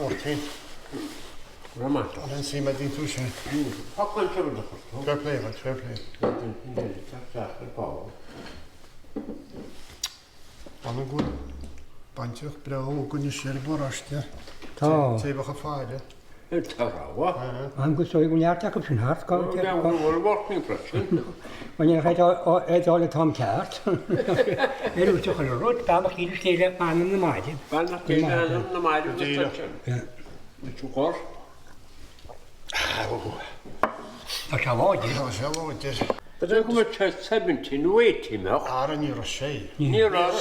Mháirtín. Go raibh maith agat. An suim a dtíonn tú sin. Tá an seo do chur tú. Fair play agat, fair play. Tá Anam go bhfuil baintreach breá againn anois ar an bparóiste. Tá. Taobhacha faire. Tá rogha. Anam go sóigh go neart acu sin thart. Go bhfuil Mháirtín freisin. Bhuel ní raibh é dul an t-am ceart. Ar úsáid chuile rud, beannacht Dé le chéile, anam na maide. Beannacht Dé le anam na maide. Go díreach. Tá sé láidir. Tá sé láidir. B'fhéidir go mbeadh sé 70 nó 80 mbeadh. Ara ní raibh sé. Ní raibh.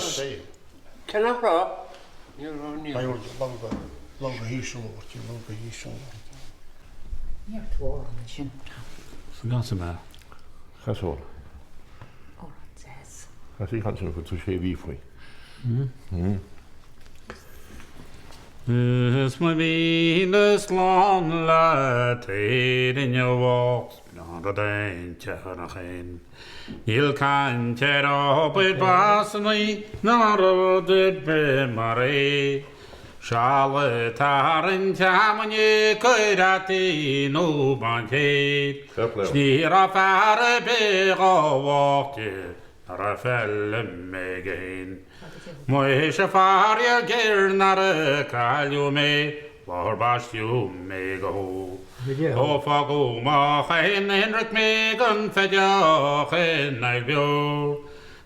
Cé nach raibh? Ní raibh, ní raibh. Longa, longa híseal, longa híseal. Níor tuar ansin. Sa gcás mé. Chasól. Amhrán deas. Chas í chaint go tú sé mhí faoi. Is mo mhíle slán leat Éirinn bhocht 's breá an rud é an ceithearnach fhéin. Níl caint ar obair Shasanaigh ná rud ar bith mar é. Seal ag tarraingt feamainne cuir fhataí nó baincéir. 'S ní raibh fear ar bith dhá bhoichte ná raibh feilm aige fhéin. Muise faraor géar nuair a cailleadh mé lá ar baisteadh mé go hóg. Ó fágadh mo chéin ionraic mé gan feideach in Aill Bheoir.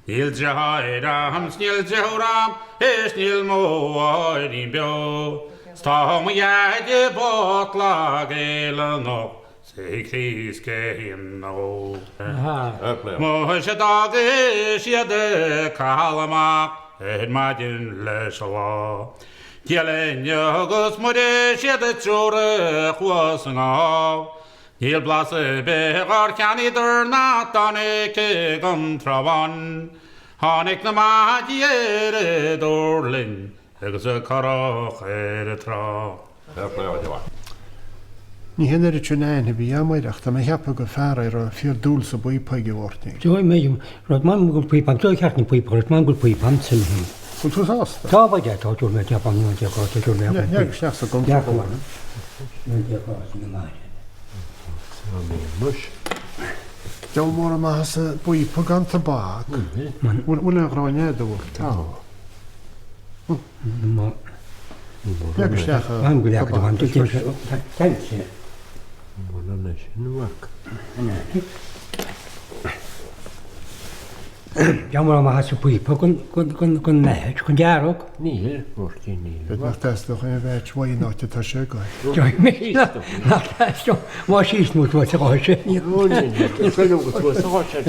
Níl deartháir a'm 's níl deirfiúr a'm is níl mo mháithrín beo. 'S tá mo dheaide bocht lag Éireannach 's é ag taoscadh fhíona ó. Muise d'fhága siad an caladh amach ar maidin leis an lá. Dia linn agus Muire 'siad an triúr a chuaigh sa ngábh. Níl blas ar bith dhár cheannaíodar ná tháinig ag an Trá Bháin. Tháinig na maidí ar an duirling agus an curach ar an trá. Ní hé an oiread sin aithne a bhí a'm air ach tá mé a cheapadh gur fear é a raibh fíor dúil sa bpíopa aige, a Mháirtín. Tá mé rud maith go bhfuil píopa a'm, tá ceart na píopa, rud maith go bhfuil píopa a'm sin. Bhfuil tú sásta? Tá, ba tá, dúirt mé, tá, tá, tá, dúirt mé. Leag isteach sa gcuntar. Deabhal mór an maitheas i bpíopa gan tobac. Bhfuil aon ghráin agat, a Mháirtín? Tá. Leag isteach a tobac. Deabhal mór an maitheas i bpíopa gan meaits, gan dearg. Níl, Máirtín, níl. B'fhéidir nach dteastódh aon mheaits uaidh an áit atá sé ag goil. Nach dteastódh, má síos nó suas a ghabh sé. Ó, níl, níl, go suas a ghabh sé.